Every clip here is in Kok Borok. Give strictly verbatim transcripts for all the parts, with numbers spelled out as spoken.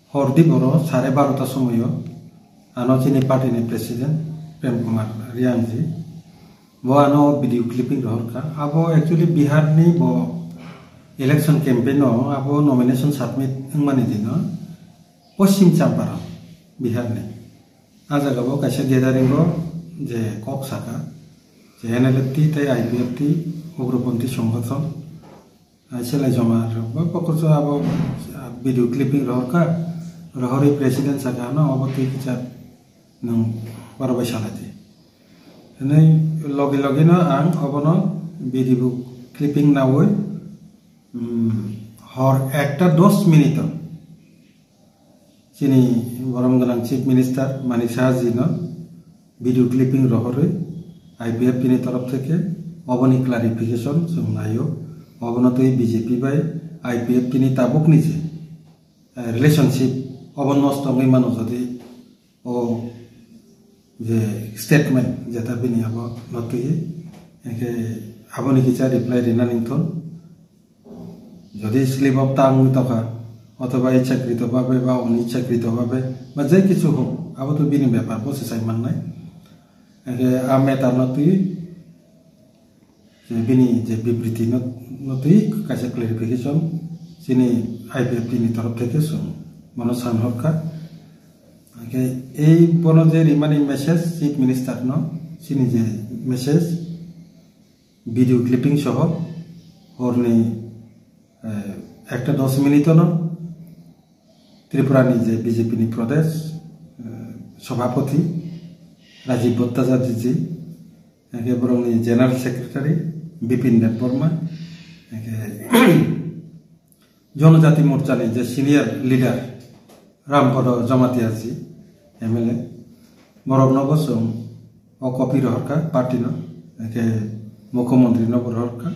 Hor di boro sare barota somoyo ano chini party ni president Prem Kumar Riang ji bo ano video clipping rohor kha. Abo actually Bihar ni bo election campaign o abo nomination submit wngmani dino Poschim Champaran, Bihar ni. A jaga bo kaisa gathering o je kok saka je N L F T tei I P F T ugroponthi songothon. Hai selai joma rok ba pokoso abo, ah, video clipping rohor kha, rohorwi president saka ano obo twi kicha nwng oro bai salai di. Hwnwi logi logi no ang obono video clipping nawi, um, hor ekta dos minute o Chini borom gwnang Chief Minister Manik Saha ji no video clipping rohorwi I P F T ni torof theke oboni clarification chwng naio. Obono twi B J P bai I P F T ni tabukni je, eh, relationship obo nosto wngwi mano, jodi o je statement jeta bini abo notwi, hwnkhe aboni kisa reply rina ningthon. Jodi slip of tongue wngwi tongkha, othoba ichhakrito babe ba onichhakrito babe ba je kichu hok, abo to bini bepar, bo se sai mannai. Hwnkhe a matter no twi je bini je bibriti no, no twi kaisa clarification chini I P F T ni torof theke chwng bono san hor kha. Hwnkhe ei bono je rimani message Chief Minister no, chini je message, video clipping soho horni, eh, ekta dos minute no Tripura ni je B J P ni Pradesh, eh, Sabhapati Rajiv Bhattacharya ji, eke borokni General Secretary Bipin Debbarma, eke Jonojati Morcha ni je senior leader Rampada Jamatia ji, M L A, borok no bo chwng o copy rohor kha party no, eke Mukhyamantri no bo rohor kha,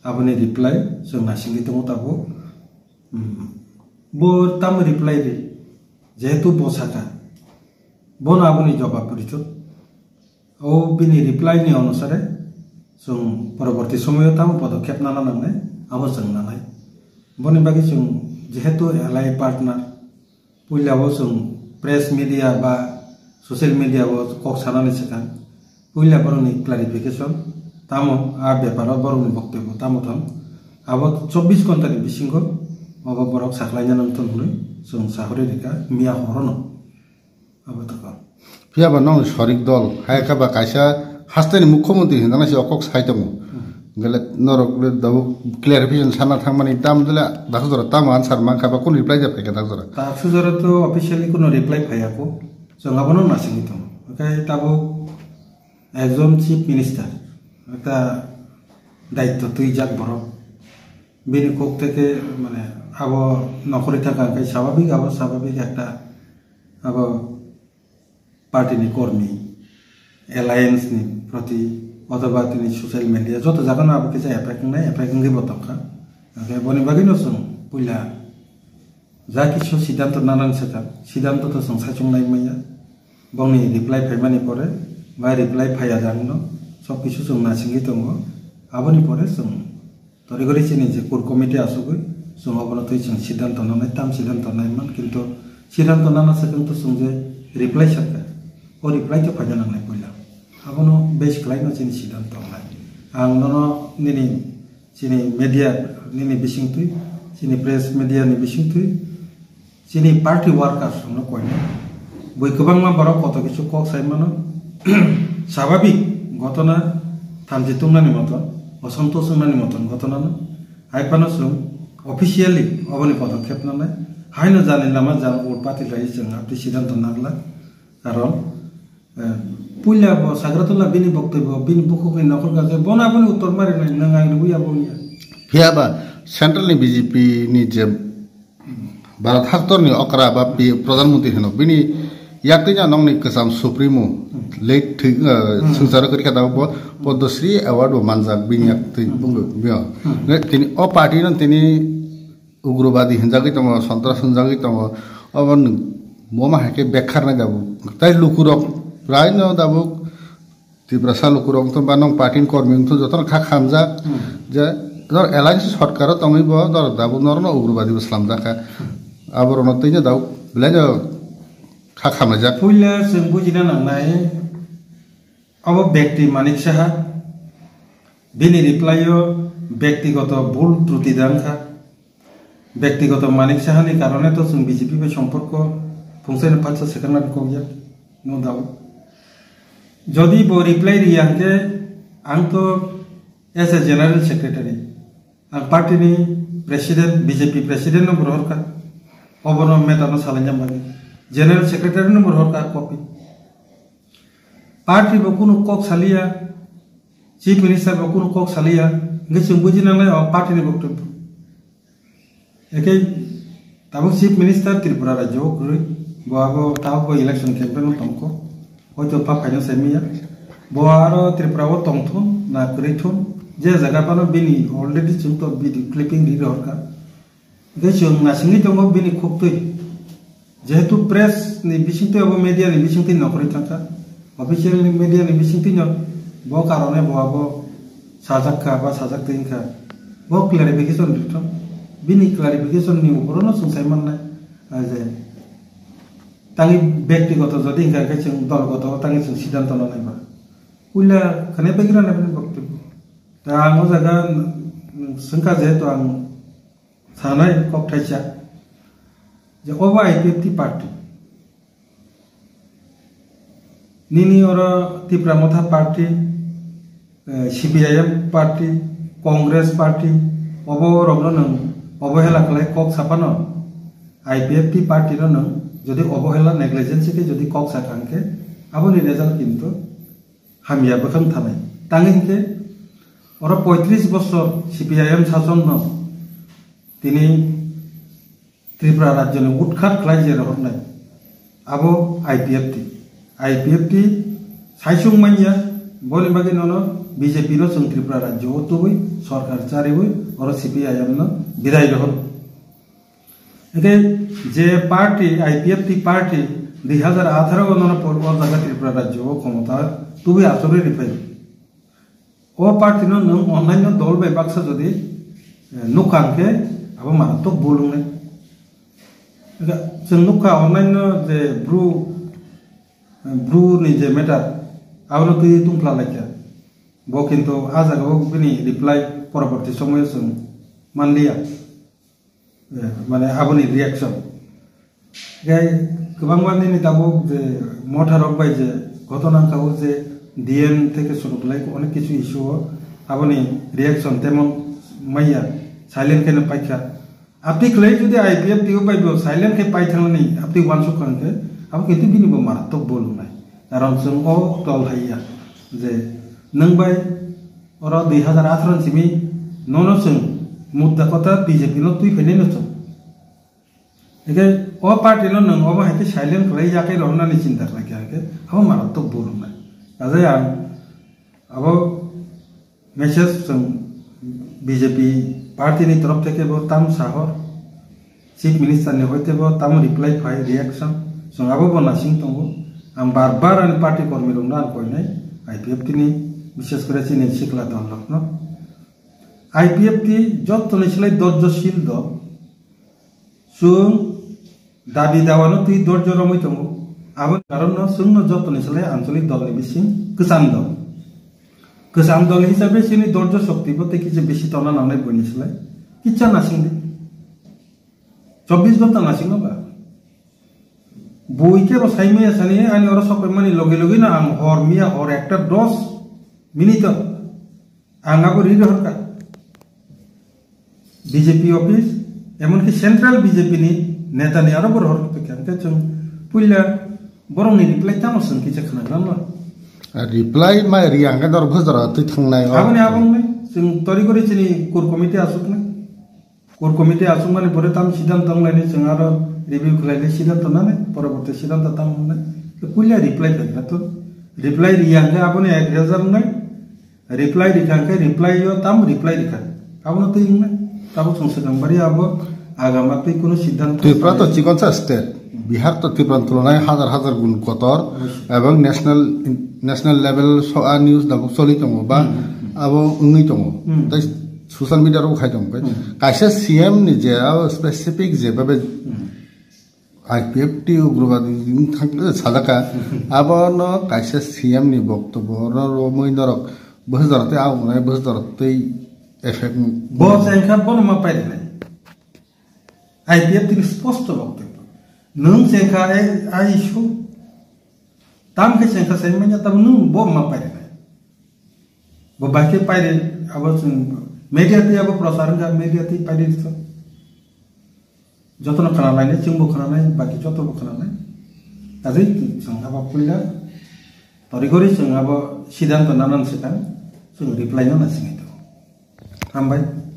aboni reply chwng naisingwi tongo tabuk. Hmm. Bo tamo reply ri, jehetu bo saka, bono aboni jawab rithok. O bini reply ni onusare chwng poroborti somoyo tamo podokkhep nana nangnai, abo chwng nanai. Boni bagwi chwng jehetu allied partner, puila o chwng press media ba social media o kok sanani swkang, puila borokni clarification tamo, a beparo borokni boktobyo tamo thang, abo chobbish ghontani bisingo obo borok saklaina nang thung hwnwi chwng sahori rikha miya horono. Abo to kok. Phiya ba nong sorik dol, hai kha ba kaisa hasteni mukhyamantri hinjana se okok sai tongo. Hmm. Gele norok le dabu clarification sana thangmani tam dele dakjora tam answer mankha ba kun reply ja phaikha dakjora. Dakjora to officially kuno reply phaiya ko. Chwng abono nasingwi tongo. Okai tabo ekjon chief minister, ekta daitto twijak borok. Bini kok theke mane abo nokhorwi thangkha hwnkhe swabhabik abo swabhabik ekta abo party ni kormi, alliance ni proti, othoba tini social media joto jaga no abo kisa effect wngnai, effect wngwi bo tongkha. Hwnkhe boni bagwi no chwng puila ja kisu siddhanto nanani swkang, siddhanto to chwng saichung nai manya. Bongni reply phaimani pore, bai reply phaiya jang no, sob kisu chwng nasingwi tongo. Aboni pore chwng Tori gori chini je core committee asugwi chwng obono twi chwng siddhanto nanai, tam siddhanto nai man, kintu siddhanto nana swkang to chwng je reply sakha, o reply to phaina nangnai puila. Abono base khlaino chini siddhanto wngnai. Ang nono nini chini media nini bisingtwi, chini press media ni bisingtwi, Chini party workers rokno koina. Bui kwbangma borok koto kisu kok sai mano. Swabhabik gotona thamchi tungnani moton, osontos wngnani moton gotona no. Hai phano chwng officially oboni podokkhep nanai. Haino jani lama jang ur pati lai chwng abdi siddhanto nagla. Karon Eh, puila bo Sagratula bini boktoi bo, bini bukhuk ni nokhor gajai, bono aboni uttor mari nai, nwng ang rwui abo wngya. Phiya ba central ni B J P ni je Bharat haktor ni okra ba pi-, Pradhan Mantri hino, bini yaktwi no nongni kwcham Supremo, late thwi, eh, Hmm. swngcharo kwrwi kha da bo Padma Shri Award bo manjak bini yaktwi Hmm. bungwi, bini. Hmm. Ne tini o party no tini ugrobadi hinjagwi tongo, sontras hinjagwi tongo, obo nwng boma hai khe bekharnai dabuk. Tai lukurok praino dabuk Tiprasa lukurok wngtong ba nong party ni kormi wngtong jotono kha khamjak Hmm. je nor alliance sorkaro tongwi bo nor dabuk norno ugrobadi bo slamjak kha. Aborokno twino dabuk Belai no kha khamlaijak. Puila chwng bujina nangnai, abo bekti Manik Saha, bini reply o bektigoto bhul truti dang kha. Bektigoto Manik Saha ni karone to chwng B J P bai somporko phungsaino patsa sekarnani kokya, no doubt. Jodi bo reply riya hwnkhe, ang to as a general secretary, ang party ni president, B J P president no bo rohor kha, obono matter no salaina bagwi, general secretary no bo rohor kha copy. Party bo kunu kok saliya, chief minister bo kunu kok saliya, hwnkhe chwng buji nangnai o party ni boktobyo. Ekhe tabuk chief minister Tripura rajyo o kwrwi, bo abo tabuk bo election campaign o tongkho, hoito pa phaino sai manya. Bo aro Tripura o tongthun na kwrwithun, je jaga phano bini already chwng to video clipping ri rohor kha. Hwnkhe chwng nasingwi tongo bini khuktwi. Jehetu press ni bisingtwi abo media ni bisingtwi nokhorwi thangkha, official ni media ni bisingtwi no bo karone bo abo sajak kha ba sajak twi wngkha. Bo clarification rwthok. Bini clarification ni uporo no chwng sai mannai, ah, je tangwi bektigoto jodi wngkha khe chwng dolgoto tangwi chwng siddhanto lanai ba. Puila khane begira na bini boktobyo. Ta ang o jaga, mm, swngkha jehetu ang sanai kok thaisa je obo I P F T party. Nini oro Tipra Motha party, eh, C P I M party, Congress party, obo rokno nwng obohela khlai kok saphano I P F T party no nwng jodi obohela negligence khe jodi kok sakha hwnkhe aboni result kintu hamya bwkhang thanai. Tangwi hwnkhe oro poitris bosor C P I M sasonno tini Tripura rajyoni utkhat khlai je rohornai abo I P F T. I P F T saisung manya, boni bagwi nono B J P no chwng Tripura rajyo o tubui sorkar chariui oro C P I M no bidai rohor. Hwnkhe je party, I P F T party dui hazar atharo o nono pol o jaga Tripura rajyo o khomota tubui achugwi rwphai. O party no nwng onnaino dol bai baksa jodi, eh, nukha hwnkhe abo maratok bul wngnai. Hwnkhe chwng nukha onnaino je bru, eh, bru ni je matter, abono twi tungphla laikha. Bo kintu a jaga o bini reply poroborti somoyo chwng manliya. Eh, mane aboni reaction. Gai kwbangma nini tabuk je motha rok bai je ghotona wngkha o je D M theke suru belai onek kichu issue o aboni reaction temon manya silent khe no paikha. Aboni khlai jodi I P F T o bai bo silent khe pai thangnani aboni uansuk kha hwnkhe abo kintu bini bo maratok bol wngnai. Karon chwng o tol haiya je nwng bai oro dui hazar atharo ni simi nono chwng mudda kotha B J P no twi phainai no chwng. Hingke o party no nwng omo hai khe silent khlai ya khe rohornani chinta khlai kha hingke abo maratok bul wngnai. Kaisa ang abo message chwng B J P party ni torof theke bo tam sahor, Chief Minister ni hoite bo tamo reply phai, reaction, chwng abo bo nasing tongo. Ang bar bar ani party kormi rokno ang koinai, I P F T ni, bishes kore chini sikla dol rokno. I P F T jotoni silai dorjo sil dol. Chwng dabi dawano twi dorjo romwi tongo. Aboni karonno chwngno jotoni silai anchalik dolni bising kwcham dol. Kwcham dol hisabe chini dorjo shokti bo tei kisa bisi tona nangnai buini silai. Kicha nasingdi. Chobbish ghonta nasingno ba. Bui kebo saimaya sani ani oro sokoimani loge loge no ang hor miya hor ekta dos minute o ang abo ri rohorkha. B J P office, emonki central B J P ni neta ni aro bo rohor tongkha. Hingke chwng puila borokni reply tamo chwng kisa khwnagrano. Reply ma ri ang khe norok bwsajora twi thangnai o. Aboni abongni chwng tori gori chini core committee asuknai. Core committee asukmani pore tam siddhanto wnglainai chwng aro review khlainai siddhanto nanai, poroborti siddhanto tam wngnai. Puila reply khaikha to. Reply riya hwnkhe aboni ek result wngnai. Reply rikha hwnkhe reply o tam reply rikha. Abono twi wngnai. Tabuk chwng swkang bari abo agama twi kuno siddhanto Tripura to sanai. Chikonsa state. Bihar to Tripura ni tulonai hajar hajar gun kotor. Obviously. Ebong national, national level so a news tabuk choli tongo ba Hmm, hmm, hmm. Abo wngwi tongo. Hmm. Tai social media rok khai tongo. Hmm. Kaisa C M ni je abo specific je babe Hmm. I P F T ugrobadi wng thang sajaka. Abono kaisa C M ni boktobo oro romwi norok bwsajorok tei agonai bwsajorok tei effect. Bo chengkha bono ma pairinai. I P F T ni sposto boktobo. Nwng chengkha ai, ai issue. Tam khe chengkha sai manya tam nwng bo ma pairinai. Bo bai khe pairi abo chwng media tei abo prochar wngkha media tei pairi rwkha. Jotono khwnalainai, chwngbo khwnanai, baki jotobo khwnanai. Tadwi chwng abo puila torigori chwng abo siddhanto nanan swkang chwng reply no naisingwi tongo. Hambai.